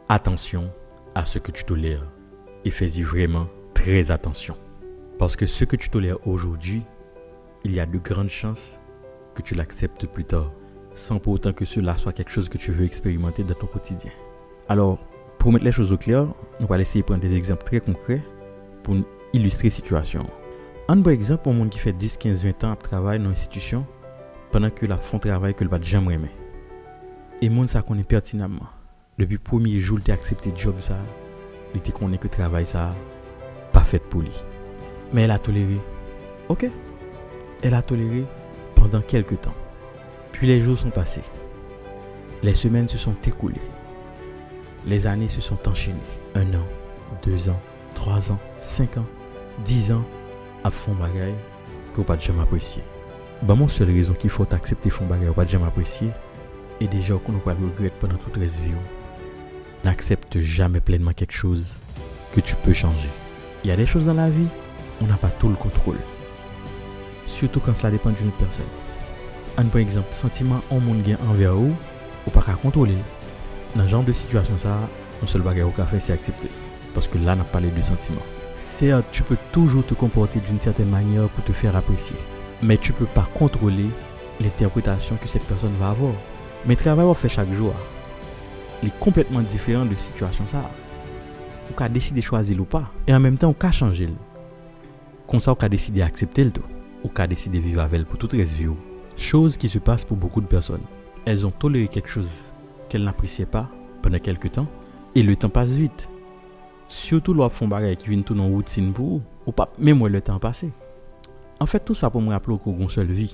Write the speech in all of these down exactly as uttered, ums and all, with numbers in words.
Attention à ce que tu tolères et fais-y vraiment très attention. Parce que ce que tu tolères aujourd'hui, il y a de grandes chances que tu l'acceptes plus tard, sans pour autant que cela soit quelque chose que tu veux expérimenter dans ton quotidien. Alors, pour mettre les choses au clair, nou pral eseye pran de egzanp trè konkrè pou n ilistre sitiyasyon an. Ann pran egzanp yon moun ki fè dis, kenz, ven tan ap travay nan yon enstitisyon pandan ke l ap fè yon travay ke l pa t janm renmen. E moun sa konnen pètinamman, depi premye jou l te aksepte djòb sa, li te konnen ke travay sa pa fèt pou li. Mais elle a toléré. Ok. Elle a toléré pendant quelque temps. Puis les jours sont passés. Les semaines se sont écoulées. Les années se sont enchaînées. Un an, de zan, twa zan, senk an, di zan, ap fè yon bagay ke w pa t janm apresye. Ban m yon sèl rezon ki fè w t aksepte fè yon bagay ou pa t janm apresye, e deja w konn ou pral regrèt pandan tout rès vi w. N'accepte jamais pleinement quelque chose que tu peux changer. Il y a des choses dans la vie, on n'a pas tout le contrôle. Surtout quand cela dépend d'une autre personne. Ann pran egzanp, santiman yon moun gen anvè ou, ou pa ka kontwole l. Nan jan de sitiyasyon sa a, yon sèl bagay ou ka fè, se aksepte l. Paske la, n ap pale de santiman. Certes, tu peux toujours te comporter d'une certaine manière pour te faire apprécier. Mais tu peux pas contrôler l'interprétation que cette personne va avoir. Men travay w ap fè chak jou a, li konplètman diferan de sitiyasyon sa a. Ou ka deside chwazi l ou pa. E an menm tan, ou ka chanje l. Konsa, ou ka deside aksepte l tou. Ou ka deside viv avè l pou tout rès vi w. Choses qui se passent pour beaucoup de personnes. Elles ont toléré quelque chose qu'elles n'appréciaient pas pendant quelque temps, et le temps passe vite. Sitou lè w ap fè yon bagay ki vin tounen yon woutin pou ou, ou p ap menm wè lè tan an pase. Anfèt, tou sa pou m raple w ke w gen yon sèl vi.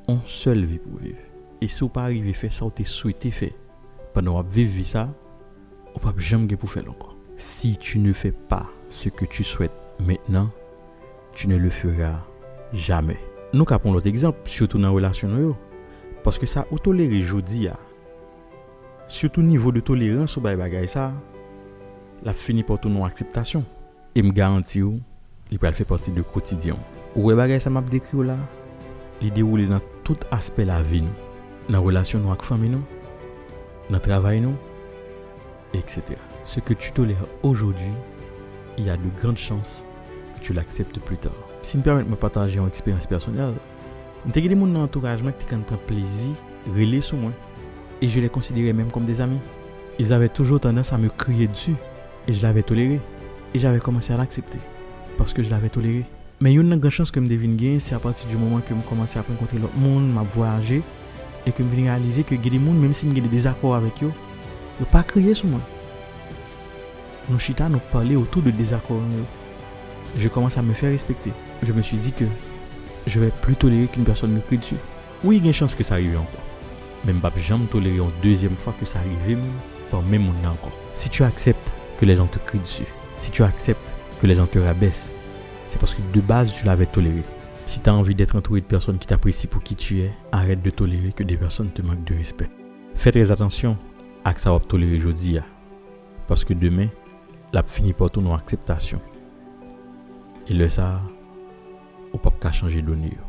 Yon sèl vi pou w viv. E si w pa rive fè sa w te swete fè pandan w ap viv vi sa, ou p ap janm gen pou fè l ankò. Si tu ne fais pas ce que tu souhaites maintenant, tu ne le feras jamais. Nou ka pran lòt egzanp, sitou nan relasyon nou yo. Paske sa ou tolere jodi a, sitou nivo de tolerans ou bay bagay sa, l ap fini pa w tounen yon akseptasyon. E m garanti w, li pral fè pati de kotidyen w. Ou wè bagay sa m ap dekri w la, li dewoule nan tout aspè lavi nou, nan relasyon nou ak fanmi nou, nan travay nou, et cetera. Ce que tu tolères aujourd'hui, il y a de grandes chances que tu l'acceptes plus tard. Si n pèmèt mwen pataje yon eksperyans pèsonèl, m te gen de moun nan antouraj mwen ki te konn pran plezi rele sou mwen, et je les considérais même comme des amis. Ils avaient toujours tendance à me crier dessus, et je l'avais toléré, et j'avais commencé à l'accepter, parce que je l'avais toléré. Men youn nan gran chans ke m te vin genyen, se apati di moman ke m kòmanse ap rankontre lòt moun, m ap vwayaje, e ke m vin reyalize ke gen de moun, menm si m gen de dezakò avèk yo, yo pa kriye sou mwen. Nou chita, nou pale otou de dezakò nou yo. Je commence à me faire respecter. Je me suis dit que je vais plus tolérer qu'une personne me crie dessus. Wi, gen chans ke sa rive ankò. Men m p ap janm tolere yon dezyèm fwa ke sa rive m pa menm moun nan ankò. Si tu acceptes que les gens te crient dessus, si tu acceptes que les gens te rabaissent, c'est parce que de base tu l'avais toléré. Si tu as envie d'être entouré de personnes qui t'apprécient pour qui tu es, arrête de tolérer que des personnes te manquent de respect. Fè trè atansyon ak sa w ap tolere jodi a, paske demen, l ap fini pa w tounen yon akseptasyon. E lè sa a, ou p ap ka chanje done yo.